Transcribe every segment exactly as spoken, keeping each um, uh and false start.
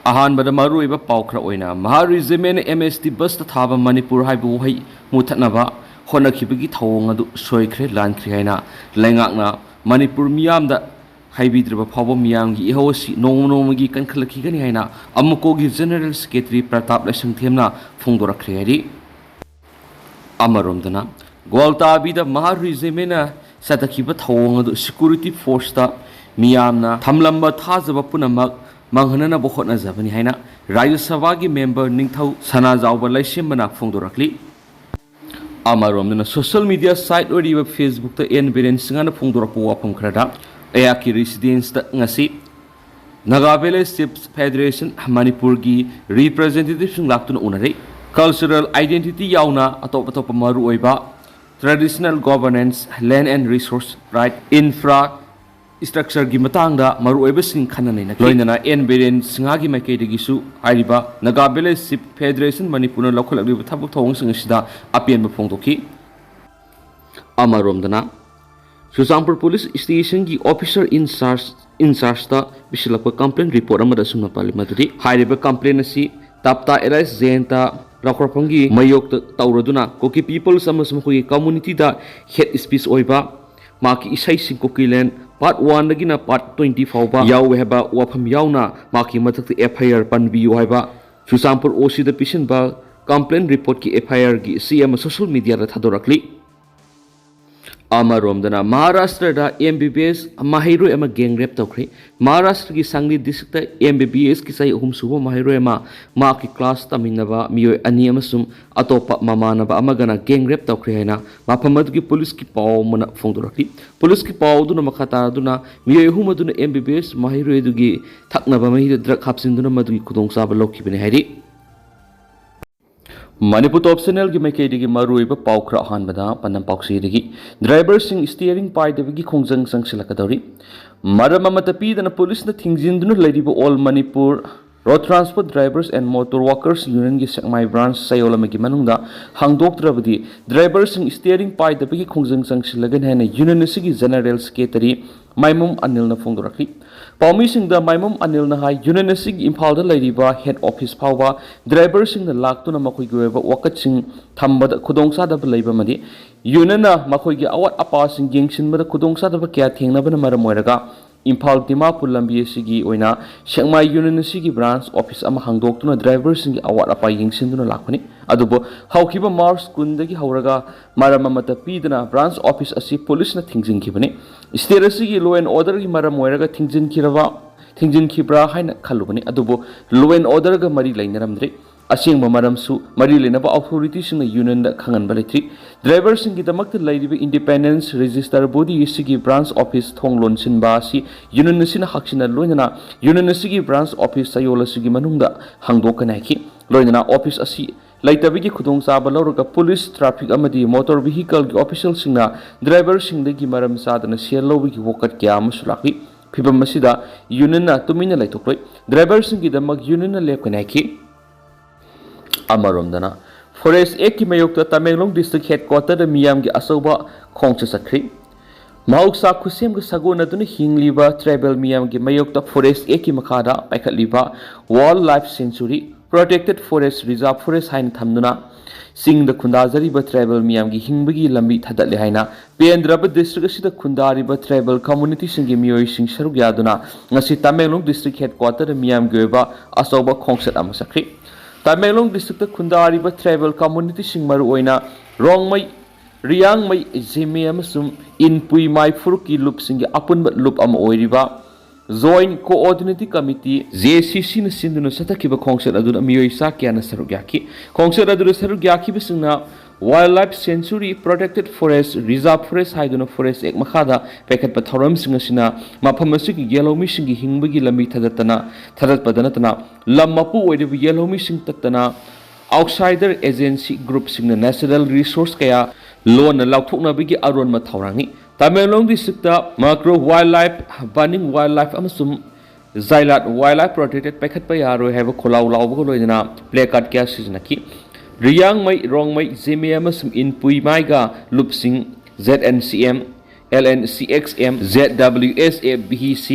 ꯑꯍꯥꯟꯕꯗ ꯃꯔꯨꯑꯣꯏꯕ ꯄꯥꯎ ꯈꯔ ꯑꯣꯏꯅ, ꯃꯍꯥ ꯔꯤꯖꯤꯃꯦꯟꯅ M S T busꯇ ꯊꯥꯕ ꯃꯅꯤꯄꯨꯔ ꯍꯥꯏꯕ ꯋꯥꯍꯩ ꯃꯨꯊꯠꯅꯕ ꯍꯣꯠꯅꯈꯤꯕꯒꯤ ꯊꯧꯑꯣꯡ ꯑꯗꯨ ꯁꯣꯏꯈ꯭ꯔꯦ, ꯂꯥꯟꯈ꯭ꯔꯦ ꯍꯥꯏꯅ ꯂꯩꯉꯥꯛꯅ ꯃꯅꯤꯄꯨꯔ ꯃꯤꯌꯥꯝꯗ ꯍꯥꯏꯕꯤꯗ꯭ꯔꯕ ꯐꯥꯎꯕ ꯃꯤꯌꯥꯝꯒꯤ ꯏꯍꯧ ꯑꯁꯤ ꯅꯣꯡꯃ ꯅꯣꯡꯃꯒꯤ ꯀꯟꯈꯠꯂꯛꯈꯤꯒꯅꯤ ꯍꯥꯏꯅ ꯑꯃꯨꯛꯀꯣꯒꯤ General Secretary ꯄ꯭ꯔꯇꯥꯞ ꯂꯩꯁꯪꯊꯦꯝꯅ ꯐꯣꯡꯗꯣꯔꯛꯈ꯭ꯔꯦ ꯍꯥꯏꯔꯤ꯫ ꯑꯃꯔꯣꯝꯗꯅ, ꯒ꯭ꯋꯥꯜꯇꯥꯕꯤꯗ ꯃꯍꯥ ꯔꯤꯖꯤꯃꯦꯟꯅ ꯆꯠꯊꯈꯤꯕ ꯊꯧꯑꯣꯡ ꯑꯗꯨ security forceꯇ ꯃꯤꯌꯥꯝꯅ ꯊꯝꯂꯝꯕ ꯊꯥꯖꯕ ꯄꯨꯝꯅꯃꯛ ꯃꯥꯡꯍꯟꯅꯅꯕ ꯍꯣꯠꯅꯖꯕꯅꯤ ꯍꯥꯏꯅ ꯔꯥꯖ꯭ꯌ ꯁꯚꯥꯒꯤ member ꯅꯤꯡꯊꯧ ꯁꯅꯥꯖꯥꯎꯕ ꯂꯩꯁꯦꯝꯕꯅ ꯐꯣꯡꯗꯣꯔꯛꯂꯤ꯫ ꯑꯃꯔꯣꯝꯗꯅ, social media site ꯑꯣꯏꯔꯤꯕ Facebookꯇ ꯑꯦꯟ ꯕꯤꯔꯦꯟ ꯁꯤꯡꯍꯅ ꯐꯣꯡꯗꯣꯔꯛꯄ ꯋꯥꯐꯝ ꯈꯔꯗ, ꯑꯩꯍꯥꯛꯀꯤ residenceꯇ ꯉꯁꯤ Naga Village Chiefs Federation ꯃꯅꯤꯄꯨꯔꯒꯤ representativeꯁꯤꯡ ꯂꯥꯛꯇꯨꯅ ꯎꯅꯔꯦ꯫ Cultural identity ꯌꯥꯎꯅ ꯑꯇꯣꯞ ꯑꯇꯣꯞꯄ ꯃꯔꯨꯑꯣꯏꯕ traditional governance, land and resource right, infrastructureꯒꯤ ꯃꯇꯥꯡꯗ ꯃꯔꯨꯑꯣꯏꯕꯁꯤꯡ ꯈꯟꯅ ꯅꯩꯅꯈꯤ꯫ ꯂꯣꯏꯅꯅ ꯑꯦꯟ ꯕꯤꯔꯦꯟ ꯁꯤꯡꯍꯒꯤ ꯃꯥꯏꯀꯩꯗꯒꯤꯁꯨ ꯍꯥꯏꯔꯤꯕ Naga Village Chiefs Federation ꯃꯅꯤꯄꯨꯔꯅ ꯂꯧꯈꯠꯂꯛꯂꯤꯕ ꯊꯕꯛ ꯊꯧꯑꯣꯡꯁꯤꯡ ꯑꯁꯤꯗ ꯑꯄꯦꯟꯕ ꯐꯣꯡꯗꯣꯛꯈꯤ꯫ ꯑꯃꯔꯣꯝꯗꯅ, Churachandpur police stationꯒꯤ officer in charge, in chargeꯇ ꯄꯤꯁꯤꯜꯂꯛꯄ complaint report ꯑꯃꯗ ꯑꯁꯨꯝꯅ ꯄꯜꯂꯤ ꯃꯗꯨꯗꯤ, ꯍꯥꯏꯔꯤꯕ complaint ꯑꯁꯤ ꯇꯥꯞꯇꯥ alias ꯖꯌꯟꯇ ꯂꯧꯈꯠꯐꯝꯒꯤ ꯃꯥꯌꯣꯛꯇ ꯇꯧꯔꯗꯨꯅ Kuki peoples ꯑꯃꯁꯨꯡ ꯃꯈꯣꯏꯒꯤ communityꯗ hate speech ꯑꯣꯏꯕ ꯃꯍꯥꯛꯀꯤ ꯏꯁꯩꯁꯤꯡ Kukiland part oneꯗꯒꯤꯅ part twenty ꯐꯥꯎꯕ ꯌꯥꯎꯋꯦ ꯍꯥꯏꯕ ꯋꯥꯐꯝ ꯌꯥꯎꯅ ꯃꯍꯥꯛꯀꯤ ꯃꯊꯛꯇ F I R ꯄꯟꯕꯤꯌꯨ ꯍꯥꯏꯕ Churachandpur O Cꯗ ꯄꯤꯁꯤꯟꯕ complaint reportꯀꯤ F I Rꯒꯤ ꯆꯦ ꯑꯃ social mediaꯗ ꯊꯥꯗꯣꯔꯛꯂꯤ꯫ ꯑꯃꯔꯣꯝꯗꯅ, ꯃꯍꯥꯔꯥꯁꯇ꯭ꯔꯗ M B B S ꯃꯍꯩꯔꯣꯏ ꯑꯃ gang rape ꯇꯧꯈ꯭ꯔꯦ꯫ ꯃꯍꯥꯔꯥꯁꯇ꯭ꯔꯒꯤ ꯁꯪꯂꯤ districtꯇ M B B Sꯀꯤ ꯆꯍꯤ ꯑꯍꯨꯝ ꯁꯨꯕ ꯃꯍꯩꯔꯣꯏ ꯑꯃ ꯃꯍꯥꯛꯀꯤ class ꯇꯝꯃꯤꯟꯅꯕ ꯃꯤꯑꯣꯏ ꯑꯅꯤ ꯑꯃꯁꯨꯡ ꯑꯇꯣꯞꯄ ꯃꯃꯥꯟꯅꯕ ꯑꯃꯒꯅ gang rape ꯇꯧꯈ꯭ꯔꯦ ꯍꯥꯏꯅ ꯃꯐꯝ ꯑꯗꯨꯒꯤ policeꯀꯤ ꯄꯥꯎ ꯑꯃꯅ ꯐꯣꯡꯗꯣꯔꯛꯂꯤ꯫ Policeꯀꯤ ꯄꯥꯎ ꯑꯗꯨꯅ ꯃꯈꯥ ꯇꯥꯔꯗꯨꯅ ꯃꯤꯑꯣꯏ ꯑꯍꯨꯝ ꯑꯗꯨꯅ M B B S ꯃꯍꯩꯔꯣꯏ ꯑꯗꯨꯒꯤ ꯊꯛꯅꯕ ꯃꯍꯤꯗ drug ꯍꯥꯞꯆꯤꯟꯗꯨꯅ ꯃꯗꯨꯒꯤ ꯈꯨꯗꯣꯡꯆꯥꯕ ꯂꯧꯈꯤꯕꯅꯤ ꯍꯥꯏꯔꯤ꯫ ꯃꯅꯤꯄꯨꯔ Top Channelꯒꯤ ꯃꯥꯏꯀꯩꯗꯒꯤ ꯃꯔꯨꯑꯣꯏꯕ ꯄꯥꯎ ꯈꯔ꯫ ꯑꯍꯥꯟꯕꯗ ꯄꯥꯟꯗꯝ ꯄꯥꯎꯆꯦꯗꯒꯤ, driverꯁꯤꯡ steering ꯄꯥꯏꯗꯕꯒꯤ ꯈꯣꯡꯖꯪ ꯆꯪꯁꯤꯜꯂꯛꯀꯗꯧꯔꯤ꯫ ꯃꯔꯝ ꯑꯃꯠꯇ ꯄꯤꯗꯅ policeꯅ ꯊꯤꯡꯖꯤꯟꯗꯨꯅ ꯂꯩꯔꯤꯕ All Manipur Road Transport Drivers and Motor Workers Unionꯒꯤ Sekmai branch ꯆꯌꯣꯜ ꯑꯃꯒꯤ ꯃꯅꯨꯡꯗ ꯍꯥꯡꯗꯣꯛꯇ꯭ꯔꯕꯗꯤ driverꯁꯤꯡ steering ꯄꯥꯏꯗꯕꯒꯤ ꯈꯣꯡꯖꯪ ꯆꯪꯁꯤꯜꯂꯒꯅꯤ ꯍꯥꯏꯅ union ꯑꯁꯤꯒꯤ General Secretary ꯃꯥꯏꯃꯝ ꯑꯅꯤꯜꯅ ꯐꯣꯡꯗꯣꯔꯛꯂꯤ꯫ ꯄꯥꯎꯃꯤꯁꯤꯡꯗ ꯃꯥꯏꯃꯝ ꯑꯅꯤꯜꯅ ꯍꯥꯏ, ꯌꯨꯅꯤꯌꯟ ꯑꯁꯤꯒꯤ ꯏꯝꯐꯥꯜꯗ ꯂꯩꯔꯤꯕ ꯍꯦꯗ ꯑꯣꯐꯤꯁ ꯐꯥꯎꯕ ꯗ꯭ꯔꯥꯏꯚꯔꯁꯤꯡꯅ ꯂꯥꯛꯇꯨꯅ ꯃꯈꯣꯏꯒꯤ ꯑꯣꯏꯕ ꯋꯥꯀꯠꯁꯤꯡ ꯊꯝꯕꯗ ꯈꯨꯗꯣꯡꯆꯥꯗꯕ ꯂꯩꯕ ꯑꯃꯗꯤ ꯌꯨꯅꯤꯌꯟꯅ ꯃꯈꯣꯏꯒꯤ ꯑꯋꯥꯠ ꯑꯄꯥꯁꯤꯡ ꯌꯦꯡꯁꯤꯟꯕꯗ ꯈꯨꯗꯣꯡꯆꯥꯗꯕ ꯀꯌꯥ ꯊꯦꯡꯅꯕꯅ ꯃꯔꯝ ꯑꯣꯏꯔꯒ ꯏꯝꯐꯥꯜ ꯗꯤꯃꯥꯄꯨꯔ ꯂꯝꯕꯤ ꯑꯁꯤꯒꯤ ꯑꯣꯏꯅ ꯁꯦꯛꯃꯥꯏ ꯌꯨꯅꯤꯌꯟ ꯑꯁꯤꯒꯤ ꯕ꯭ꯔꯥꯟꯁ ꯑꯣꯐꯤꯁ ꯑꯃ ꯍꯥꯡꯗꯣꯛꯇꯨꯅ ꯗ꯭ꯔꯥꯏꯚꯔꯁꯤꯡꯒꯤ ꯑꯋꯥꯠ ꯑꯄꯥ ꯌꯦꯡꯁꯤꯟꯗꯨꯅ ꯂꯥꯛꯄꯅꯤ꯫ ꯑꯗꯨꯕꯨ ꯍꯧꯈꯤꯕ ꯃꯥꯔꯆ ꯀꯨꯟꯗꯒꯤ ꯍꯧꯔꯒ ꯃꯔꯝ ꯑꯃꯠꯇ ꯄꯤꯗꯅ ꯕ꯭ꯔꯥꯟꯁ ꯑꯣꯐꯤꯁ ꯑꯁꯤ ꯄꯨꯂꯤꯁꯅ ꯊꯤꯡꯖꯤꯟꯈꯤꯕꯅꯤ꯫ ꯁ꯭ꯇꯦꯠ ꯑꯁꯤꯒꯤ ꯂꯣ ꯑꯦꯟ ꯑꯣꯔꯗꯔꯒꯤ ꯃꯔꯝ ꯑꯣꯏꯔꯒ ꯊꯤꯡꯖꯤꯟꯈꯤꯔꯕ ꯊꯤꯡꯖꯤꯟꯈꯤꯕ꯭ꯔꯥ ꯍꯥꯏꯅ ꯈꯜꯂꯨꯕꯅꯤ, ꯑꯗꯨꯕꯨ ꯂꯣ ꯑꯦꯟ ꯑꯣꯔꯗꯔꯒ ꯃꯔꯤ ꯂꯩꯅꯔꯝꯗ꯭ꯔꯤ꯫ ꯑꯁꯦꯡꯕ ꯃꯔꯝꯁꯨ ꯃꯔꯤ ꯂꯩꯅꯕ ꯑꯣꯊꯣꯔꯤꯇꯤꯁꯤꯡꯅ ꯌꯨꯅꯤꯌꯟꯗ ꯈꯪꯍꯟꯕ ꯂꯩꯇ꯭ꯔꯤ꯫ ꯗ꯭ꯔꯥꯏꯚꯔꯁꯤꯡꯒꯤꯗꯃꯛꯇ ꯂꯩꯔꯤꯕ ꯏꯟꯗꯤꯄꯦꯟꯗꯦꯟꯁ ꯔꯦꯖꯤꯁꯇꯔ ꯕꯣꯗꯤ ꯑꯁꯤꯒꯤ ꯕ꯭ꯔꯥꯟꯁ ꯑꯣꯐꯤꯁ ꯊꯣꯡ ꯂꯣꯟꯁꯤꯟꯕ ꯑꯁꯤ ꯌꯨꯅꯤꯌꯟ ꯑꯁꯤꯅ ꯍꯛꯁꯤꯟꯅ ꯂꯣꯏꯅꯅ ꯌꯨꯅꯤꯌꯟ ꯑꯁꯤꯒꯤ ꯕ꯭ꯔꯥꯟꯁ ꯑꯣꯐꯤꯁ ꯆꯌꯣꯜ ꯑꯁꯤꯒꯤ ꯃꯅꯨꯡꯗ ꯍꯥꯡꯗꯣꯛꯀꯅꯤ ꯍꯥꯏꯈꯤ꯫ ꯂꯣꯏꯅꯅ ꯑꯣꯐꯤꯁ ꯑꯁꯤ ꯂꯩꯇꯕꯒꯤ ꯈꯨꯗꯣꯡꯆꯥꯕ ꯂꯧꯔꯒ ꯄꯨꯂꯤꯁ, ꯇ꯭ꯔꯥꯐꯤꯛ ꯑꯃꯗꯤ ꯃꯣꯇꯣꯔ ꯚꯤꯍꯤꯀꯜꯒꯤ ꯑꯣꯐꯤꯁꯤꯌꯦꯜꯁꯤꯡꯅ ꯗ꯭ꯔꯥꯏꯚꯔꯁꯤꯡꯗꯒꯤ ꯃꯔꯝ ꯆꯥꯗꯅ ꯁꯦꯜ ꯂꯧꯕꯒꯤ ꯋꯥꯀꯠ ꯀꯌꯥ ꯑꯃꯁꯨ ꯂꯥꯛꯂꯤ꯫ ꯐꯤꯚꯝ ꯑꯁꯤꯗ ꯌꯨꯅꯤꯌꯟꯅ ꯇꯨꯃꯤꯟꯅ ꯂꯩꯊꯣꯛꯂꯣꯏ꯫ ꯗ꯭ꯔꯥꯏꯚꯔꯁꯤꯡꯒꯤꯗꯃꯛ ꯌꯨꯅꯤꯌꯟꯅ ꯂꯦꯞꯀꯅꯤ ꯍꯥꯏꯈꯤ꯫ ꯑꯃꯔꯣꯝꯗꯅ, ꯐꯣꯔꯦꯁ ꯑꯦꯛꯀꯤ ꯃꯥꯌꯣꯛꯇ ꯇꯃꯦꯡꯂꯣꯡ ꯗꯤꯁꯇ꯭ꯔꯤꯛ ꯍꯦꯗꯀ꯭ꯋꯥꯇꯔꯗ ꯃꯤꯌꯥꯝꯒꯤ ꯑꯆꯧꯕ ꯈꯣꯡꯆꯠ ꯆꯠꯈ꯭ꯔꯤ꯫ ꯃꯍꯧꯁꯥ ꯈꯨꯠꯁꯦꯝꯒ ꯁꯥꯒꯣꯟꯅꯗꯨꯅ ꯍꯤꯡꯂꯤꯕ ꯇ꯭ꯔꯥꯏꯕꯦꯜ ꯃꯤꯌꯥꯝꯒꯤ ꯃꯥꯌꯣꯛꯇ ꯐꯣꯔꯦꯁ ꯑꯦꯛꯀꯤ ꯃꯈꯥꯗ ꯄꯥꯏꯈꯠꯂꯤꯕ wild life sanctuary, protected forest, reserve forest ꯍꯥꯏꯅ ꯊꯝꯗꯨꯅ ꯆꯤꯡꯗ ꯈꯨꯟꯗꯥꯖꯔꯤꯕ ꯇ꯭ꯔꯥꯏꯕꯦꯜ ꯃꯤꯌꯥꯝꯒꯤ ꯍꯤꯡꯕꯒꯤ ꯂꯝꯕꯤ ꯊꯥꯗꯠꯂꯦ ꯍꯥꯏꯅ ꯄꯦꯟꯗ꯭ꯔꯕ ꯗꯤꯁꯇ꯭ꯔꯤꯛ ꯑꯁꯤꯗ ꯈꯨꯟꯗꯥꯔꯤꯕ ꯇ꯭ꯔꯥꯏꯕꯦꯜ ꯀꯝꯃꯨꯅꯤꯇꯤꯁꯤꯡꯒꯤ ꯃꯤꯑꯣꯏꯁꯤꯡ ꯁꯔꯨꯛ ꯌꯥꯗꯨꯅ ꯉꯁꯤ ꯇꯃꯦꯡꯂꯣꯡ ꯗꯤꯁꯇ꯭ꯔꯤꯛ ꯍꯦꯗꯀ꯭ꯋꯥꯇꯔꯗ ꯃꯤꯌꯥꯝꯒꯤ ꯑꯣꯏꯕ ꯑꯆꯧꯕ ꯈꯣꯡꯆꯠ ꯑꯃ ꯆꯠꯈ꯭ꯔꯤ꯫ ꯇꯃꯦꯡꯂꯣꯡ ꯗꯤꯁꯇ꯭ꯔꯤꯛꯇ ꯈꯨꯟꯗꯥꯔꯤꯕ ꯇ꯭ꯔꯥꯏꯕꯦꯜ ꯀꯝꯃꯨꯅꯤꯇꯤꯁꯤꯡ, ꯃꯔꯨꯑꯣꯏꯅ ꯔꯣꯡꯃꯩ, ꯔꯤꯌꯥꯡꯃꯩ, ꯖꯤꯃꯦ ꯑꯃꯁꯨꯡ ꯏꯟꯄꯨꯏ ꯃꯥꯏ ꯐꯨꯔꯨꯞꯀꯤ ꯂꯨꯞꯁꯤꯡꯒꯤ ꯑꯄꯨꯟꯕ ꯂꯨꯞ ꯑꯃ ꯑꯣꯏꯔꯤꯕ ꯖꯣꯏꯟꯠ ꯀꯣꯑꯣꯔꯗꯤꯅꯦꯇꯤꯡ ꯀꯃꯤꯇꯤ, ꯖꯦ ꯁꯤ ꯁꯤꯅ ꯁꯤꯟꯗꯨꯅ ꯆꯠꯊꯈꯤꯕ ꯈꯣꯡꯆꯠ ꯑꯗꯨꯗ ꯃꯤꯑꯣꯏ ꯆꯥ ꯀꯌꯥꯅ ꯁꯔꯨꯛ ꯌꯥꯈꯤ꯫ ꯈꯣꯡꯆꯠ ꯑꯗꯨꯗ ꯁꯔꯨꯛ ꯌꯥꯈꯤꯕꯁꯤꯡꯅ wild life sanctuary, protected forest, reserve forest ꯍꯥꯏꯗꯨꯅ ꯐꯣꯔꯦꯁ ꯑꯦꯛ ꯃꯈꯥꯗ ꯄꯥꯏꯈꯠꯄ ꯊꯧꯔꯝꯁꯤꯡ ꯑꯁꯤꯅ ꯃꯐꯝ ꯑꯁꯤꯒꯤ ꯌꯦꯜꯍꯧꯃꯤꯁꯤꯡꯒꯤ ꯍꯤꯡꯕꯒꯤ ꯂꯝꯕꯤ ꯊꯥꯗꯠꯇꯅ, ꯊꯥꯗꯠꯄꯗ ꯅꯠꯇꯅ ꯂꯝ ꯃꯄꯨ ꯑꯣꯏꯔꯤꯕ ꯌꯦꯜꯍꯧꯃꯤꯁꯤꯡ ꯇꯠꯇꯅ ꯑꯥꯎꯠꯁꯥꯏꯗꯔ ꯑꯦꯖꯦꯟꯁꯤ ꯒ꯭ꯔꯨꯞꯁꯤꯡꯅ ꯅꯦꯆꯔꯦꯜ ꯔꯤꯁꯣꯔꯁ ꯀꯌꯥ ꯂꯣꯟꯅ ꯂꯥꯎꯊꯣꯛꯅꯕꯒꯤ ꯑꯔꯣꯟꯕ ꯊꯧꯔꯥꯡꯅꯤ꯫ Tamenglong district macro wild life, burning wild life ꯑꯃꯁꯨꯡ ꯖꯥꯏꯂꯥꯠ ꯋꯥꯏꯜꯗ ꯂꯥꯏꯐ ꯄ꯭ꯔꯣꯇꯦꯛꯇꯦꯗ ꯄꯥꯏꯈꯠꯄ ꯌꯥꯔꯣꯏ ꯍꯥꯏꯕ ꯈꯣꯜꯂꯥꯎ ꯂꯥꯎꯕꯒ ꯂꯣꯏꯅꯅ ꯄ꯭ꯂꯦ ꯀꯥꯔꯗ ꯀꯌꯥ ꯁꯤꯖꯤꯟꯅꯈꯤ꯫ ꯔꯤꯌꯥꯡꯃꯩ, ꯔꯣꯡꯃꯩ, ꯖꯦꯃꯦ ꯑꯃꯁꯨꯡ ꯏꯟꯄꯨꯏ ꯃꯥꯏꯒ ꯂꯨꯞꯁꯤꯡ, Z N C M, LNCXM, ZWSA, BEC,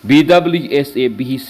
BWSA, BEC,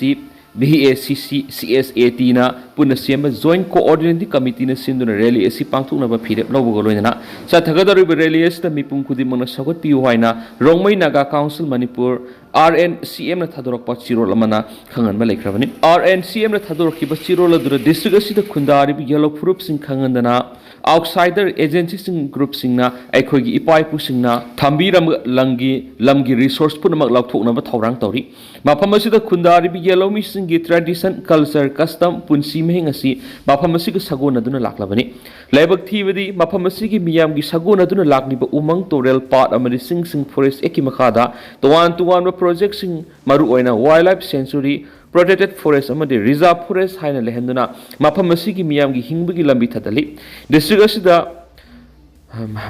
BACC, CSATꯅ ꯄꯨꯟꯅ ꯁꯦꯝꯕ Joint Coordinating Committeeꯅ ꯁꯤꯟꯗꯨꯅ ꯔꯦꯂꯤ ꯑꯁꯤ ꯄꯥꯡꯊꯣꯛꯅꯕ ꯐꯤꯔꯦꯞ ꯂꯧꯕꯒ ꯂꯣꯏꯅꯅ ꯆꯠꯊꯒꯗꯧꯔꯤꯕ ꯔꯦꯂꯤ ꯑꯁꯤꯗ ꯃꯤꯄꯨꯝ ꯈꯨꯗꯤꯡꯃꯛꯅ ꯁꯧꯒꯠꯄꯤꯌꯨ ꯍꯥꯏꯅ ꯔꯣꯡꯃꯩ ꯅꯥꯒꯥ ꯀꯥꯎꯟꯁꯤꯜ ꯃꯅꯤꯄꯨꯔ, RNCMꯅ ꯊꯥꯗꯣꯔꯛꯄ ꯆꯤꯔꯣꯜ ꯑꯃꯅ ꯈꯪꯍꯟꯕ ꯂꯩꯈ꯭ꯔꯕꯅꯤ꯫ RNCMꯅ ꯊꯥꯗꯣꯔꯛꯈꯤꯕ ꯆꯤꯔꯣꯜ ꯑꯗꯨꯗ ꯗꯤꯁꯇ꯭ꯔꯤꯛ ꯑꯁꯤꯗ ꯈꯨꯟꯗꯥꯔꯤꯕ ꯌꯦꯜꯍꯧ ꯐꯨꯔꯨꯞꯁꯤꯡ ꯈꯪꯍꯟꯗꯅ, ꯑꯥꯎꯠꯁꯥꯏꯗꯔ ꯑꯦꯖꯦꯟꯁꯤꯁꯤꯡ, ꯒ꯭ꯔꯨꯞꯁꯤꯡꯅ ꯑꯩꯈꯣꯏꯒꯤ ꯏꯄꯥ ꯏꯄꯨꯁꯤꯡꯅ ꯊꯝꯕꯤꯔꯝꯕ ꯂꯝꯒꯤ, ꯂꯝꯒꯤ ꯔꯤꯁꯣꯔꯁ ꯄꯨꯝꯅꯃꯛ ꯂꯧꯊꯣꯛꯅꯕ ꯊꯧꯔꯥꯡ ꯇꯧꯔꯤ꯫ ꯃꯐꯝ ꯑꯁꯤꯗ ꯈꯨꯟꯗꯥꯔꯤꯕ ꯌꯦꯜꯍꯧꯃꯤꯁꯤꯡꯒꯤ ꯇ꯭ꯔꯦꯗꯤꯁꯟ, ꯀꯜꯆꯔ, ꯀꯁꯇꯝ, ꯄꯨꯟꯁꯤ ꯃꯍꯤꯡ ꯑꯁꯤ ꯃꯐꯝ ꯑꯁꯤꯒ ꯁꯥꯒꯣꯟꯅꯗꯨꯅ ꯂꯥꯛꯂꯕꯅꯤ꯫ ꯂꯥꯏꯕꯛ ꯊꯤꯕꯗꯤ, ꯃꯐꯝ ꯑꯁꯤꯒꯤ ꯃꯤꯌꯥꯝꯒꯤ ꯁꯥꯒꯣꯟꯅꯗꯨꯅ ꯂꯥꯛꯂꯤꯕ ꯎꯃꯪ, ꯇꯨꯔꯦꯜ, ꯄꯥꯠ ꯑꯃꯗꯤ ꯆꯤꯡꯁꯤꯡ ꯐꯣꯔꯦꯁ ꯑꯦꯛꯀꯤ ꯃꯈꯥꯗ ꯇꯣꯉꯥꯟ ꯇꯣꯉꯥꯟꯕ ꯄ꯭ꯔꯣꯖꯦꯛꯁꯤꯡ, ꯃꯔꯨꯑꯣꯏꯅ wild life century, protected forest ꯑꯃꯗꯤ ꯔꯤꯖꯥꯔꯚ ꯐꯣꯔꯦꯁ ꯍꯥꯏꯅ ꯂꯩꯍꯟꯗꯨꯅ ꯃꯐꯝ ꯑꯁꯤꯒꯤ ꯃꯤꯌꯥꯝꯒꯤ ꯍꯤꯡꯕꯒꯤ ꯂꯝꯕꯤ ꯊꯥꯗꯜꯂꯤ꯫ ꯗꯤꯁꯇ꯭ꯔꯤꯛ ꯑꯁꯤꯗ,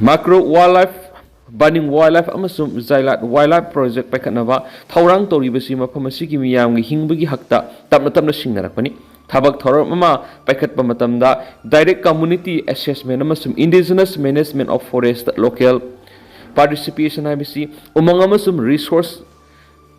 micro wild life, burning wild life ꯑꯃꯁꯨꯡ ꯖꯥꯏꯂꯥꯠ ꯋꯥꯏꯜꯗ ꯂꯥꯏꯐ ꯄ꯭ꯔꯣꯖꯦꯛ ꯄꯥꯏꯈꯠꯅꯕ ꯊꯧꯔꯥꯡ ꯇꯧꯔꯤꯕꯁꯤ ꯃꯐꯝ ꯑꯁꯤꯒꯤ ꯃꯤꯌꯥꯝꯒꯤ ꯍꯤꯡꯕꯒꯤ ꯍꯛꯇ ꯇꯞꯅ ꯇꯞꯅ ꯁꯤꯡꯅꯔꯛꯄꯅꯤ꯫ ꯊꯕꯛ ꯊꯧꯔꯝ ꯑꯃ ꯄꯥꯏꯈꯠꯄ ꯃꯇꯝꯗ direct community assessment ꯑꯃꯁꯨꯡ indigenous management of forest, local participation ꯍꯥꯏꯕꯁꯤ ꯎꯃꯪ ꯑꯃꯁꯨꯡ ꯔꯤꯁꯣꯔꯁ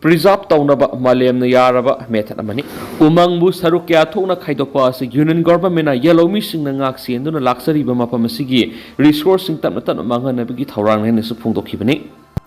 ꯄ꯭ꯔꯤꯖꯥꯔꯚ ꯇꯧꯅꯕ ꯃꯥꯂꯦꯝꯅ ꯌꯥꯔꯕ ꯃꯦꯊꯗ ꯑꯃꯅꯤ꯫ ꯎꯃꯪꯕꯨ ꯁꯔꯨꯛ ꯀꯌꯥ ꯊꯣꯛꯅ ꯈꯥꯏꯗꯣꯛꯄ ꯑꯁꯤ ꯌꯨꯅꯤꯌꯟ ꯒꯣꯚꯔꯟꯃꯦꯟꯅ ꯌꯦꯜꯍꯧꯃꯤꯁꯤꯡꯅ ꯉꯥꯛ ꯁꯦꯟꯗꯨꯅ ꯂꯥꯛꯆꯔꯤꯕ ꯃꯐꯝ ꯑꯁꯤꯒꯤ ꯔꯤꯁꯣꯔꯁꯁꯤꯡ ꯇꯞꯅ ꯇꯞꯅ ꯃꯥꯡꯍꯟꯅꯕꯒꯤ ꯊꯧꯔꯥꯡꯅꯤ ꯍꯥꯏꯅꯁꯨ ꯐꯣꯡꯗꯣꯛꯈꯤꯕꯅꯤ꯫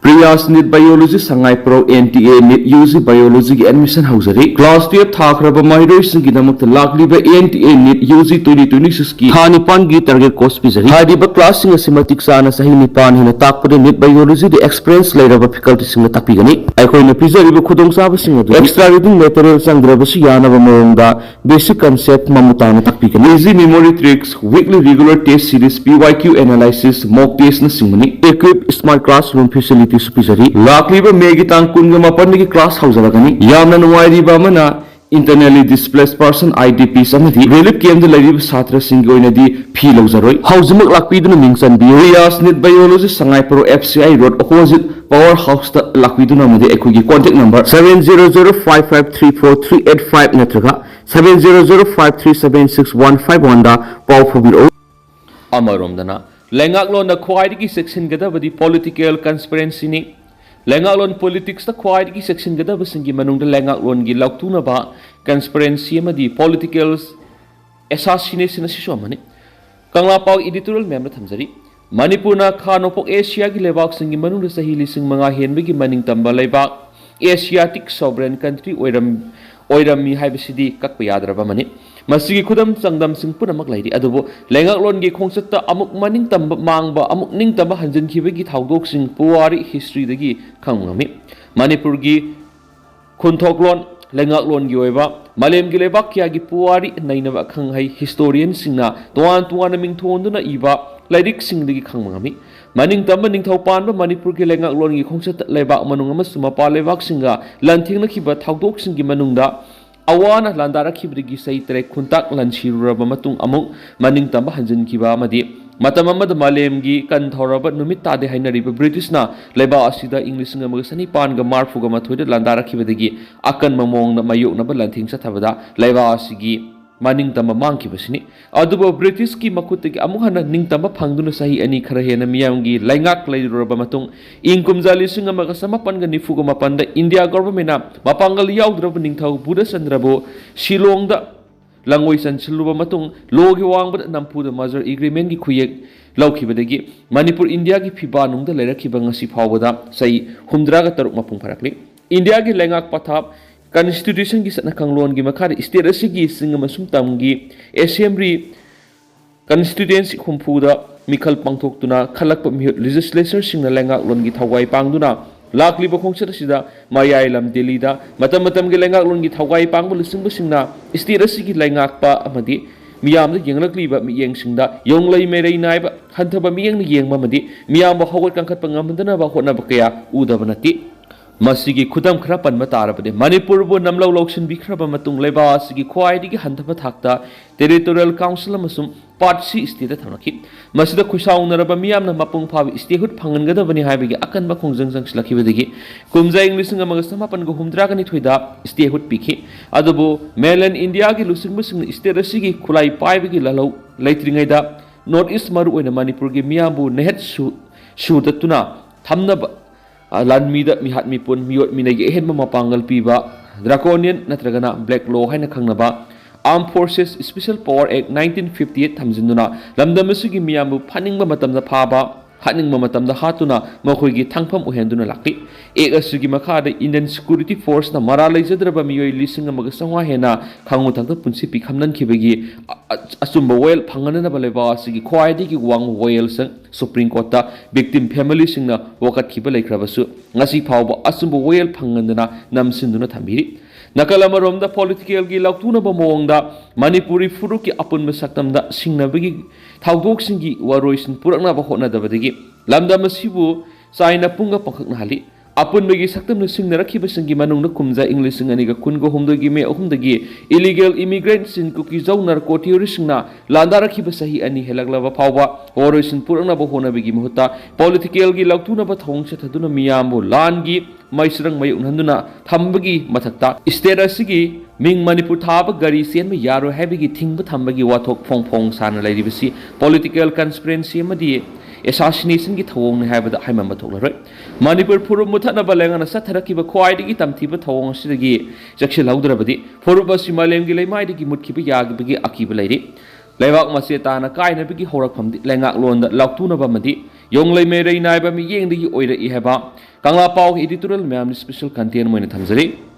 Priyas NEET biology Sangaiprou, NTA NEET UG ꯕꯥꯏꯑꯣꯂꯣꯖꯤꯒꯤ ꯑꯦꯗꯃꯤꯁꯟ ꯍꯧꯖꯔꯤ꯫ ꯀ꯭ꯂꯥꯁ ꯇꯨꯌꯦꯜꯐ ꯊꯥꯈ꯭ꯔꯕ ꯃꯍꯩꯔꯣꯏꯁꯤꯡꯒꯤꯗꯃꯛꯇ ꯂꯥꯛꯂꯤꯕ NTA NEET UG twenty twenty six ꯀꯤ ꯊꯥ ꯅꯤꯄꯥꯟꯒꯤ ꯇꯥꯔꯒꯦꯠ ꯀꯣꯔꯁ ꯄꯤꯖꯔꯤ꯫ ꯍꯥꯏꯔꯤꯕ ꯀ꯭ꯂꯥꯁꯁꯤꯡ ꯑꯁꯤ ꯃꯇꯤꯛ ꯆꯥꯅ ꯆꯍꯤ ꯅꯤꯄꯥꯟ ꯍꯦꯟꯅ ꯇꯥꯛꯄꯗ ꯅꯤꯠ ꯕꯥꯏꯑꯣꯂꯣꯖꯤꯗ ꯑꯦꯛꯁꯄꯤꯔꯤꯌꯦꯟꯁ ꯂꯩꯔꯕ ꯐꯦꯀꯜꯇꯤꯁꯤꯡꯅ ꯇꯥꯛꯄꯤꯒꯅꯤ꯫ ꯑꯩꯈꯣꯏꯅ ꯄꯤꯖꯔꯤꯕ ꯈꯨꯗꯣꯡꯆꯥꯕꯁꯤꯡ ꯑꯗꯨ extra reading material ꯆꯪꯗ꯭ꯔꯕꯁꯨ ꯌꯥꯅꯕ ꯃꯑꯣꯡꯗ basic concept ꯃꯃꯨꯠ ꯇꯥꯅ ꯇꯥꯛꯄꯤꯒꯅꯤ꯫ Easy memory tricks, weekly regular test series, PYQ analysis, mock test ꯅꯆꯤꯡꯕꯅꯤ꯫ Equip smart classroom facilities ꯁꯨ ꯄꯤꯖꯔꯤ꯫ ꯂꯥꯛꯂꯤꯕ ꯃꯦꯒꯤ ꯇꯥꯡ ꯀꯨꯟꯒ ꯃꯥꯄꯟꯗꯒꯤ ꯀ꯭ꯂꯥꯁ ꯍꯧꯖꯔꯒꯅꯤ꯫ ꯌꯥꯝꯅ ꯅꯨꯡꯉꯥꯏꯔꯤꯕ ꯑꯃꯅ, internally displaced person, IDPs ꯑꯃꯗꯤ relief camp ꯗ ꯂꯩꯔꯤꯕ ꯁꯥꯇ꯭ꯔꯁꯤꯡꯒꯤ ꯑꯣꯏꯅꯗꯤ ꯐꯤ ꯂꯧꯖꯔꯣꯏ꯫ ꯍꯧꯖꯤꯛꯃꯛ ꯂꯥꯛꯄꯤꯗꯨꯅ ꯃꯤꯡ ꯆꯟꯕꯤꯌꯨ꯫ Riyas NEET biology, Sangaiprou FCI road, opposite power house ꯇ ꯂꯥꯛꯄꯤꯗꯨꯅ, ꯑꯃꯗꯤ ꯑꯩꯈꯣꯏꯒꯤ contact number seven zero zero five five three four three eight five ꯅꯠꯇ꯭ꯔꯒ seven zero zero five three seven six one five one ꯗ ꯄꯥꯎ ꯐꯥꯎꯕꯤꯔꯛꯎ꯫ ꯑꯃꯔꯣꯝꯗꯅ, ꯂꯩꯉꯥꯛꯂꯣꯟꯗ ꯈ꯭ꯋꯥꯏꯗꯒꯤ ꯆꯦꯛꯁꯤꯟꯒꯗꯕꯗꯤ political conspiracyꯅꯤ꯫ ꯂꯩꯉꯥꯛꯂꯣꯟ politicsꯇ ꯈ꯭ꯋꯥꯏꯗꯒꯤ ꯆꯦꯛꯁꯤꯟꯒꯗꯕꯁꯤꯡꯒꯤ ꯃꯅꯨꯡꯗ ꯂꯩꯉꯥꯛꯂꯣꯟꯒꯤ ꯂꯥꯎꯊꯨꯅꯕ conspiracy ꯑꯃꯗꯤ political assassination ꯑꯁꯤꯁꯨ ꯑꯃꯅꯤ꯫ ꯀꯪꯂꯥ ꯄꯥꯎ editorial ꯃꯌꯥꯝꯗ ꯊꯝꯖꯔꯤ꯫ ꯃꯅꯤꯄꯨꯔꯅ ꯈꯥ ꯅꯣꯡꯄꯣꯛ ꯑꯦꯁꯤꯌꯥꯒꯤ ꯂꯩꯕꯥꯛꯁꯤꯡꯒꯤ ꯃꯅꯨꯡꯗ ꯆꯍꯤ ꯂꯤꯁꯤꯡ ꯃꯉꯥ ꯍꯦꯟꯕꯒꯤ ꯃꯅꯤꯡꯇꯝꯕ ꯂꯩꯕꯥꯛ, Asiatic sovereign country ꯑꯣꯏꯔꯝ-, ꯑꯣꯏꯔꯝꯃꯤ ꯍꯥꯏꯕꯁꯤꯗꯤ ꯀꯛꯄ ꯌꯥꯗ꯭ꯔꯕ ꯑꯃꯅꯤ꯫ ꯃꯁꯤꯒꯤ ꯈꯨꯗꯝ ꯆꯥꯡꯗꯝꯁꯤꯡ ꯄꯨꯝꯅꯃꯛ ꯂꯩꯔꯤ, ꯑꯗꯨꯕꯨ ꯂꯩꯉꯥꯛꯂꯣꯟꯒꯤ ꯈꯣꯡꯆꯠꯇ ꯑꯃꯨꯛ ꯃꯅꯤꯡꯇꯝꯕ ꯃꯥꯡꯕ, ꯑꯃꯨꯛ ꯅꯤꯡꯇꯝꯕ ꯍꯟꯖꯤꯟꯈꯤꯕꯒꯤ ꯊꯧꯗꯣꯛꯁꯤꯡ ꯄꯨꯋꯥꯔꯤ historyꯗꯒꯤ ꯈꯪꯕ ꯉꯝꯃꯤ꯫ ꯃꯅꯤꯄꯨꯔꯒꯤ ꯈꯨꯟꯊꯣꯛꯂꯣꯟ, ꯂꯩꯉꯥꯛꯂꯣꯟꯒꯤ ꯑꯣꯏꯕ, ꯃꯥꯂꯦꯝꯒꯤ ꯂꯩꯕꯥꯛ ꯀꯌꯥꯒꯤ ꯄꯨꯋꯥꯔꯤ ꯅꯩꯅꯕ ꯑꯈꯪ ꯑꯍꯩ historianꯁꯤꯡꯅ ꯇꯣꯉꯥꯟ ꯇꯣꯉꯥꯟꯅ ꯃꯤꯡꯊꯣꯟꯗꯨꯅ ꯏꯕ ꯂꯥꯏꯔꯤꯛꯁꯤꯡꯗꯒꯤ ꯈꯪꯕ ꯉꯝꯃꯤ꯫ ꯃꯅꯤꯡꯇꯝꯕ ꯅꯤꯡꯊꯧ ꯄꯥꯟꯕ ꯃꯅꯤꯄꯨꯔꯒꯤ ꯂꯩꯉꯥꯛꯂꯣꯟꯒꯤ ꯈꯣꯡꯆꯠꯇ ꯂꯩꯕꯥꯛ ꯃꯅꯨꯡ ꯑꯃꯁꯨꯡ ꯃꯄꯥꯟ ꯂꯩꯕꯥꯛꯁꯤꯡꯒ ꯂꯥꯟꯊꯦꯡꯅꯈꯤꯕ ꯊꯧꯗꯣꯛꯁꯤꯡꯒꯤ ꯃꯅꯨꯡꯗ ꯑꯋꯥꯅ ꯂꯥꯟꯗꯥꯔꯛꯈꯤꯕꯗꯒꯤ ꯆꯍꯤ ꯇꯔꯦꯠ ꯈꯨꯟꯇꯥꯛ ꯂꯥꯟꯁꯤꯔꯨꯔꯕ ꯃꯇꯨꯡ ꯑꯃꯨꯛ ꯃꯅꯤꯡꯇꯝꯕ ꯍꯟꯖꯤꯟꯈꯤꯕ ꯑꯃꯗꯤ ꯃꯇꯝ ꯑꯃꯗ ꯃꯥꯂꯦꯝꯒꯤ ꯀꯟ ꯊꯧꯔꯕ ꯅꯨꯃꯤꯠ ꯇꯥꯗꯦ ꯍꯥꯏꯅꯔꯤꯕ ꯕ꯭ꯔꯤꯇꯤꯁꯅ ꯂꯩꯕꯥꯛ ꯑꯁꯤꯗ ꯏꯪ ꯂꯤꯁꯤꯡ ꯑꯃꯒ ꯆꯅꯤꯄꯥꯟꯒ ꯃꯔꯤꯐꯨꯒ ꯃꯥꯊꯣꯏꯗ ꯂꯥꯟꯗꯥꯔꯛꯈꯤꯕꯗꯒꯤ ꯑꯀꯟꯕ ꯃꯑꯣꯡꯗ ꯃꯥꯌꯣꯛꯅꯕ ꯂꯥꯟꯊꯦꯡ ꯆꯠꯊꯕꯗ ꯂꯩꯕꯥꯛ ꯑꯁꯤꯒꯤ ꯃꯅꯤꯡꯇꯝꯕ ꯃꯥꯡꯈꯤꯕꯁꯤꯅꯤ꯫ ꯑꯗꯨꯕꯨ ꯕ꯭ꯔꯤꯇꯤꯁꯀꯤ ꯃꯈꯨꯠꯇꯒꯤ ꯑꯃꯨꯛ ꯍꯟꯅ ꯅꯤꯡꯇꯝꯕ ꯐꯪꯗꯨꯅ ꯆꯍꯤ ꯑꯅꯤ ꯈꯔ ꯍꯦꯟꯅ ꯃꯤꯌꯥꯝꯒꯤ ꯂꯩꯉꯥꯛ ꯂꯩꯔꯨꯔꯕ ꯃꯇꯨꯡ, ꯏꯪ ꯀꯨꯝꯖꯥ ꯂꯤꯁꯤꯡ ꯑꯃꯒ ꯆꯃꯥꯄꯟꯒ ꯅꯤꯐꯨꯒ ꯃꯥꯄꯟꯗ ꯏꯟꯗꯤꯌꯥ ꯒꯣꯚꯔꯟꯃꯦꯟꯠꯅ ꯃꯄꯥꯡꯒꯜ ꯌꯥꯎꯗ꯭ꯔꯕ ꯅꯤꯡꯊꯧ ꯕꯨꯙꯆꯟꯗ꯭ꯔꯕꯨ ꯁꯤꯂꯣꯡꯗ ꯂꯪꯉꯣꯏ ꯆꯟꯁꯤꯜꯂꯨꯕ ꯃꯇꯨꯡ, ꯂꯣꯒꯤ ꯋꯥꯡꯃꯗ ꯅꯝꯐꯨꯗ merger agreementꯀꯤ ꯈꯨꯌꯦꯛ ꯂꯧꯈꯤꯕꯗꯒꯤ ꯃꯅꯤꯄꯨꯔ ꯏꯟꯗꯤꯌꯥꯒꯤ ꯐꯤꯕꯥꯟꯅꯨꯡꯗ ꯂꯩꯔꯛꯈꯤꯕ ꯉꯁꯤ ꯐꯥꯎꯕꯗ ꯆꯍꯤ ꯍꯨꯝꯗ꯭ꯔꯥꯒ ꯇꯔꯨꯛ ꯃꯄꯨꯡ ꯐꯥꯔꯛꯂꯤ꯫ ꯏꯟꯗꯤꯌꯥꯒꯤ ꯂꯩꯉꯥꯛ ꯄꯊꯥꯞ constitutionꯒꯤ ꯆꯠꯅ ꯀꯥꯡꯂꯣꯟꯒꯤ ꯃꯈꯥꯗ state ꯑꯁꯤꯒꯤ ꯆꯤꯡ ꯑꯃꯁꯨꯡ ꯇꯝꯒꯤ assembly constituency ꯍꯨꯝꯐꯨꯗ ꯃꯤꯈꯜ ꯄꯥꯡꯊꯣꯛꯇꯨꯅ ꯈꯜꯂꯛꯄ ꯃꯤꯍꯨꯠ legislatureꯁꯤꯡꯅ ꯂꯩꯉꯥꯛꯂꯣꯟꯒꯤ ꯊꯧꯒꯥꯏ ꯄꯥꯡꯗꯨꯅ ꯂꯥꯛꯂꯤꯕ ꯈꯣꯡꯆꯠ ꯑꯁꯤꯗ ꯃꯌꯥꯏ ꯂꯝ ꯗꯤꯜꯂꯤꯗ ꯃꯇꯝ ꯃꯇꯝꯒꯤ ꯂꯩꯉꯥꯛꯂꯣꯟꯒꯤ ꯊꯧꯒꯥꯏ ꯄꯥꯡꯕ ꯂꯨꯆꯤꯡꯕꯁꯤꯡꯅ state ꯑꯁꯤꯒꯤ ꯂꯩꯉꯥꯛꯄ ꯑꯃꯗꯤ ꯃꯤꯌꯥꯝꯗ ꯌꯦꯡꯂꯛꯂꯤꯕ ꯃꯤꯠꯌꯦꯡꯁꯤꯡꯗ ꯌꯣꯡꯂꯩ ꯃꯩꯔꯩ ꯅꯥꯏꯕ ꯍꯟꯊꯕ ꯃꯤꯠꯌꯦꯡꯅ ꯌꯦꯡꯕ ꯑꯃꯗꯤ ꯃꯤꯌꯥꯝꯕꯨ ꯍꯧꯒꯠ ꯀꯥꯡꯈꯠꯄ ꯉꯝꯍꯟꯗꯅꯕ ꯍꯣꯠꯅꯕ ꯀꯌꯥ ꯎꯗꯕ ꯅꯠꯇꯦ꯫ ꯃꯁꯤꯒꯤ ꯈꯨꯗꯝ ꯈꯔ ꯄꯟꯕ ꯇꯥꯔꯕꯗꯤ, ꯃꯅꯤꯄꯨꯔꯕꯨ ꯅꯝꯂꯧ ꯂꯧꯁꯤꯟꯕꯤꯈ꯭ꯔꯕ ꯃꯇꯨꯡ ꯂꯩꯕꯥꯛ ꯑꯁꯤꯒꯤ ꯈ꯭ꯋꯥꯏꯗꯒꯤ ꯍꯟꯊꯕ ꯊꯥꯛꯇ territorial council ꯑꯃꯁꯨꯡ part C stateꯇ ꯊꯝꯂꯛꯈꯤ꯫ ꯃꯁꯤꯗ ꯈꯨꯠꯁꯥꯎꯅꯔꯕ ꯃꯤꯌꯥꯝꯅ ꯃꯄꯨꯡ ꯐꯥꯕ statehood ꯐꯪꯍꯟꯒꯗꯕꯅꯤ ꯍꯥꯏꯕꯒꯤ ꯑꯀꯟꯕ ꯈꯣꯡꯖꯪ ꯆꯪꯁꯤꯜꯂꯛꯈꯤꯕꯗꯒꯤ ꯀꯨꯝꯖꯥ ꯏꯪ ꯂꯤꯁꯤꯡ ꯑꯃꯒ ꯆꯃꯥꯄꯟꯒ ꯍꯨꯝꯗ꯭ꯔꯥꯒ ꯅꯤꯊꯣꯏꯗ statehood ꯄꯤꯈꯤ꯫ ꯑꯗꯨꯕꯨ mainland ꯏꯟꯗꯤꯌꯥꯒꯤ ꯂꯨꯆꯤꯡꯕꯁꯤꯡꯅ state ꯑꯁꯤꯒꯤ ꯈꯨꯠꯂꯥꯏ ꯄꯥꯏꯕꯒꯤ ꯂꯥꯜꯍꯧ ꯂꯩꯇ꯭ꯔꯤꯉꯩꯗ North East, ꯃꯔꯨꯑꯣꯏꯅ ꯃꯅꯤꯄꯨꯔꯒꯤ ꯃꯤꯌꯥꯝꯕꯨ ꯅꯦꯍꯠ ꯁꯨ ꯁꯨꯗꯠꯇꯨꯅ ꯊꯝꯅꯕ, ꯑ, ꯂꯥꯟꯃꯤꯗ ꯃꯤꯍꯥꯠ ꯃꯤꯄꯨꯟ, ꯃꯤꯑꯣꯠ ꯃꯤꯅꯩꯒꯤ ꯑꯍꯦꯟꯕ ꯃꯄꯥꯡꯒꯜ ꯄꯤꯕ draconian ꯅꯠꯇ꯭ꯔꯒꯅ black law ꯍꯥꯏꯅ ꯈꯪꯅꯕ Armed Forces Special Power Act nineteen fifty eight ꯊꯝꯖꯤꯟꯗꯨꯅ ꯂꯝꯗꯝ ꯑꯁꯤꯒꯤ ꯃꯤꯌꯥꯝꯕꯨ ꯐꯥꯅꯤꯡꯕ ꯃꯇꯝꯗ ꯐꯥꯕ, ꯍꯥꯠꯅꯤꯡꯕ ꯃꯇꯝꯗ ꯍꯥꯠꯇꯨꯅ ꯃꯈꯣꯏꯒꯤ ꯊꯪꯐꯝ ꯑꯣꯏꯍꯟꯗꯨꯅ ꯂꯥꯛꯂꯤ꯫ Act ꯑꯁꯤꯒꯤ ꯃꯈꯥꯗ Indian Security Forceꯅ ꯃꯔꯥꯜ ꯂꯩꯖꯗ꯭ꯔꯕ ꯃꯤꯑꯣꯏ ꯂꯤꯁꯤꯡ ꯑꯃꯒ ꯆꯥꯝꯃꯉꯥ ꯍꯦꯟꯅ ꯈꯥꯉꯨ ꯊꯛꯇ ꯄꯨꯟꯁꯤ ꯄꯤꯈꯝꯅꯈꯤꯕꯒꯤ ꯑ-, ꯑ-, ꯑꯆꯨꯝꯕ ꯋꯥꯌꯦꯜ ꯐꯪꯍꯟꯅꯅꯕ ꯂꯩꯕꯥꯛ ꯑꯁꯤꯒꯤ ꯈ꯭ꯋꯥꯏꯗꯒꯤ ꯋꯥꯡꯕ ꯋꯥꯌꯦꯜꯁꯪ Supreme Courtꯇ victim familyꯁꯤꯡꯅ ꯋꯥꯀꯠꯈꯤꯕ ꯂꯩꯈ꯭ꯔꯕꯁꯨ, ꯉꯁꯤ ꯐꯥꯎꯕ ꯑꯆꯨꯝꯕ ꯋꯥꯌꯦꯜ ꯐꯪꯍꯟꯗꯅ ꯅꯝꯁꯤꯟꯗꯨꯅ ꯊꯝꯕꯤꯔꯤ꯫ ꯅꯥꯀꯜ ꯑꯃꯔꯣꯝꯗ, politicalꯒꯤ ꯂꯥꯎꯊꯣꯛꯅꯕ ꯃꯑꯣꯡꯗ ꯃꯅꯤꯄꯨꯔꯤ ꯐꯨꯔꯨꯞꯀꯤ ꯑꯄꯨꯟꯕ ꯁꯛꯇꯝꯗ ꯁꯤꯡꯅꯕꯒꯤ ꯊꯧꯗꯣꯛꯁꯤꯡꯒꯤ ꯋꯥꯔꯣꯏꯁꯤꯟ ꯄꯨꯔꯛꯅꯕ ꯍꯣꯠꯅꯗꯕꯗꯒꯤ ꯂꯝꯗꯝ ꯑꯁꯤꯕꯨ ꯆꯥꯏꯅ ꯄꯨꯡꯒ ꯄꯥꯡꯈꯛꯅꯍꯜꯂꯤ꯫ ꯑꯄꯨꯟꯕꯒꯤ ꯁꯛꯇꯝꯅ ꯁꯤꯡꯅꯔꯛꯈꯤꯕꯁꯤꯡꯒꯤ ꯃꯅꯨꯡꯗ ꯀꯨꯝꯖꯥ ꯏꯪ ꯂꯤꯁꯤꯡ ꯑꯅꯤꯒ ꯀꯨꯟꯒ ꯍꯨꯝꯗꯣꯏꯒꯤ ꯃꯦ ꯑꯍꯨꯝꯗꯒꯤ illegal immigrantꯁꯤꯡ ꯀꯨꯀꯤꯖꯧ narco terroristꯁꯤꯡꯅ ꯂꯥꯟꯗꯥꯔꯛꯈꯤꯕ ꯆꯍꯤ ꯑꯅꯤ ꯍꯦꯜꯂꯛꯂꯕ ꯐꯥꯎꯕ ꯋꯥꯔꯣꯏꯁꯤꯟ ꯄꯨꯔꯛꯅꯕ ꯍꯣꯠꯅꯕꯒꯤ ꯃꯍꯨꯠꯇ, politicalꯒꯤ ꯂꯧꯊꯣꯛꯅꯕ ꯊꯧꯑꯣꯡ ꯆꯠꯊꯗꯨꯅ ꯃꯤꯌꯥꯝꯕꯨ ꯂꯥꯟꯒꯤ ꯃꯩꯁꯤꯔꯪ ꯃꯥꯌꯣꯛꯅꯍꯟꯗꯨꯅ ꯊꯝꯕꯒꯤ ꯃꯊꯛꯇ, state ꯑꯁꯤꯒꯤ ꯃꯤꯡ ꯃꯅꯤꯄꯨꯔ ꯊꯥꯕ ꯒꯥꯔꯤ ꯆꯦꯟꯕ ꯌꯥꯔꯣꯏ ꯍꯥꯏꯕꯒꯤ ꯊꯤꯡꯕ ꯊꯝꯕꯒꯤ ꯋꯥꯊꯣꯛ ꯐꯣꯡ ꯐꯣꯡ ꯁꯥꯅ ꯂꯩꯔꯤꯕꯁꯤ political conspiracy ꯑꯃꯗꯤ assassinationꯒꯤ ꯊꯧꯑꯣꯡꯅꯤ ꯍꯥꯏꯕꯗ ꯍꯥꯏꯃꯟꯕ ꯊꯣꯛꯂꯔꯣꯏ꯫ ꯃꯅꯤꯄꯨꯔ ꯐꯨꯔꯨꯞ ꯃꯨꯠꯊꯠꯅꯕ ꯂꯩꯉꯥꯛꯅ ꯆꯠꯊꯔꯛꯈꯤꯕ ꯈ꯭ꯋꯥꯏꯗꯒꯤ ꯇꯝꯊꯤꯕ ꯊꯧꯑꯣꯡ ꯑꯁꯤꯗꯒꯤ ꯆꯦꯛꯁꯤꯜꯍꯧꯗ꯭ꯔꯕꯗꯤ, ꯐꯨꯔꯨꯞ ꯑꯁꯤ ꯃꯥꯂꯦꯝꯒꯤ ꯂꯩꯃꯥꯏꯗꯒꯤ ꯃꯨꯠꯈꯤꯕ ꯌꯥꯕꯒꯤ ꯑꯀꯤꯕ ꯂꯩꯔꯤ꯫ ꯂꯩꯕꯥꯛ ꯃꯆꯦ ꯇꯥꯅ ꯀꯥꯏꯅꯕꯒꯤ ꯍꯧꯔꯛꯐꯝꯗꯤ ꯂꯩꯉꯥꯛꯂꯣꯟꯗ ꯂꯥꯎꯊꯣꯛꯅꯕ ꯑꯃꯗꯤ ꯌꯣꯡꯂꯩ ꯃꯩꯔꯩ ꯅꯥꯏꯕ ꯃꯤꯠꯌꯦꯡꯗꯒꯤ ꯑꯣꯏꯔꯛꯏ ꯍꯥꯏꯕ ꯀꯪꯂꯥ ꯄꯥꯎ editorial ꯃꯌꯥꯝꯅ special content ꯑꯣꯏꯅ ꯊꯝꯖꯔꯤ꯫